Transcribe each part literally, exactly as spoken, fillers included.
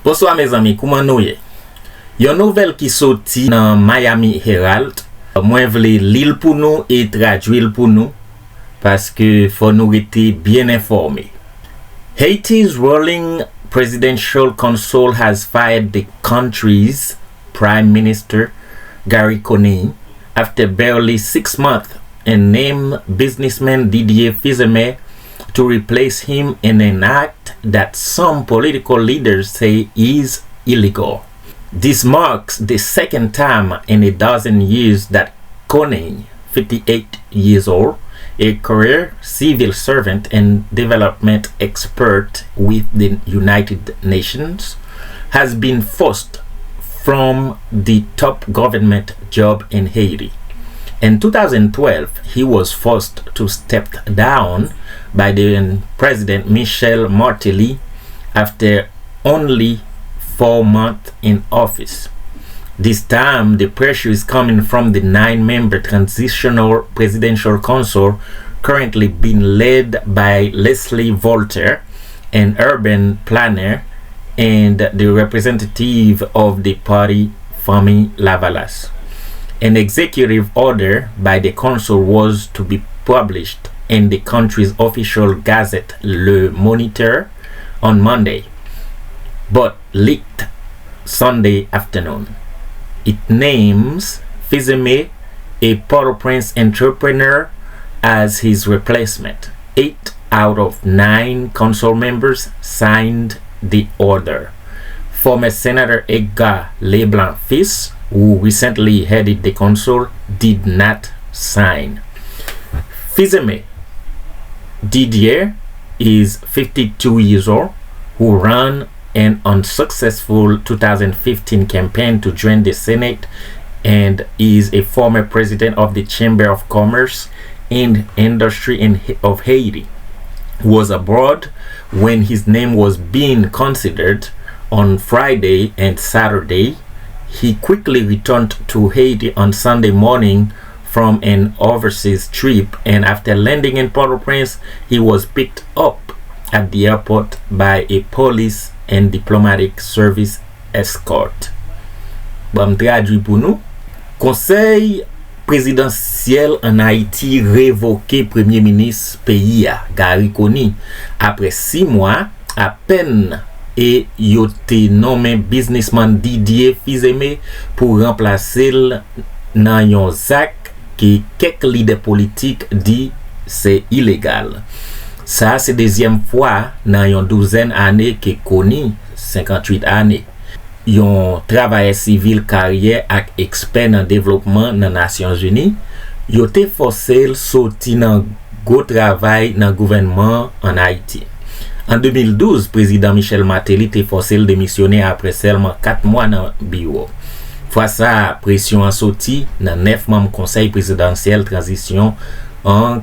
Bonswa mezanmi, kouman nou ye? Yon nouvèl ki soti nan Miami Herald, mwen vle li l pou nou e tradui l pou nou, paske fò nou rete byen enfòme. Haiti's ruling presidential council has fired the country's Prime Minister Garry Conille after barely six months and named businessman Didier Fils-Aimé to replace him in an act that some political leaders say is illegal. This marks the second time in a dozen years that Conille, fifty-eight years old, a career civil servant and development expert with the United Nations, has been forced from the top government job in Haiti. In two thousand twelve, he was forced to step down by then President Michel Martelly after only four months in office. This time, the pressure is coming from the nine member Transitional Presidential Council, currently being led by Leslie Voltaire, an urban planner and the representative of the party, Fanmi Lavalas. An executive order by the council was to be published in the country's official gazette, Le Moniteur, on Monday, but leaked Sunday afternoon. It names Fils-Aimé, a Port-au-Prince entrepreneur, as his replacement. Eight out of nine council members signed the order. Former Senator Edgar Leblanc Fils, who recently headed the council, did not sign. Fils-Aimé Didier is fifty-two years old, who ran an unsuccessful two thousand fifteen campaign to join the Senate and is a former president of the Chamber of Commerce and Industry in, of Haiti, was abroad when his name was being considered on Friday and Saturday. He quickly returned to Haiti on Sunday morning from an overseas trip, and after landing in Port-au-Prince, he was picked up at the airport by a police and diplomatic service escort. Ban m tradui pou nou. Konsèy prezidansyèl ann Ayiti revoke premye minis peyi a, Garry Conille, apre sis mwa apèn, e yo te nonmen biznismann Didier Fils-Aimé pou ranplase l nan yon zak ke kèk lidè politik di se ilegal. Sa a se dezyèm fwa nan yon douzèn ane ke Conille, senkanntuit ane, yon travayè sivil karyè ak ekspè nan devlopman nan Nasyonzini, yo te fòse l soti nan gwo travay nan gouvènman an Ayiti. An de mil douz, Prezidan Michel Martelly te fòse l demisyone apre sèlman kat mwa nan biwo. Fwa sa a, presyon an soti nan nèf manm Konsèy Prezidansyèl Tranzisyon an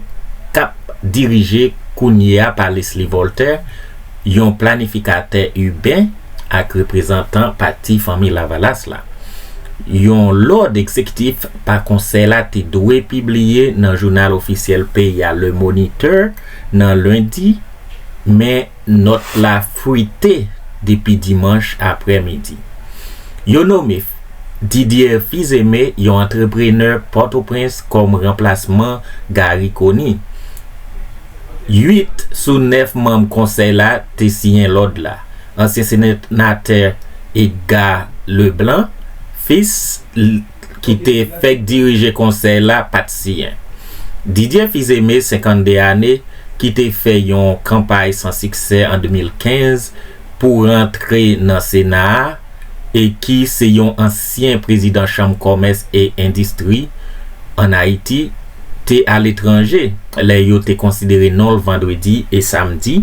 k ap dirije kounye a pa Leslie Voltaire, yon planifikatè iben ak reprezantan pati Fanmi Lavalas la. Yon lòd egzekitif pa konsèy la te dwe pibliye nan jounal ofisyèl peyi a, Le Moniteur, nan lendi, men nòt la fwite depi dimanch aprèmidi. Yo nonmen Didier Fils-Aimé, yon antreprenè Pòtoprens, kòm ranplasman Garry Conille. Uit sou nèf manm konsèy la te siyen lòd la. Ansyen senatè Edgar Leblanc Fils, l-, ki te fèk dirije konsèy la, pa t siyen. Didier Fils-Aimé, senkannde ane, ki te fè yon kanpay san siksè an de mil kenz pou rantre nan Sena a, e ki se yon ansyen prezidan Chanm Kòmès e Endistri ann Ayiti, te aletranje lè yo te konsidere non l vandredi e samdi.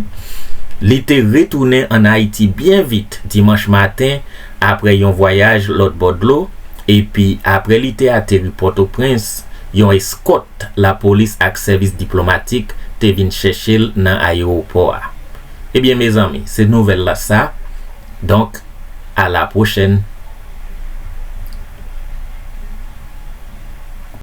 Li te retounen ann Ayiti byen vit dimanch maten apre yon vwayaj lòt bò dlo, epi apre li te ateri Pòtoprens, yon eskòt lapolis ak sèvis diplomatik te vin chèche l nan ayewopò a. Ebyen, mezanmi, se nouvèl la sa. Donk, a la pwochèn.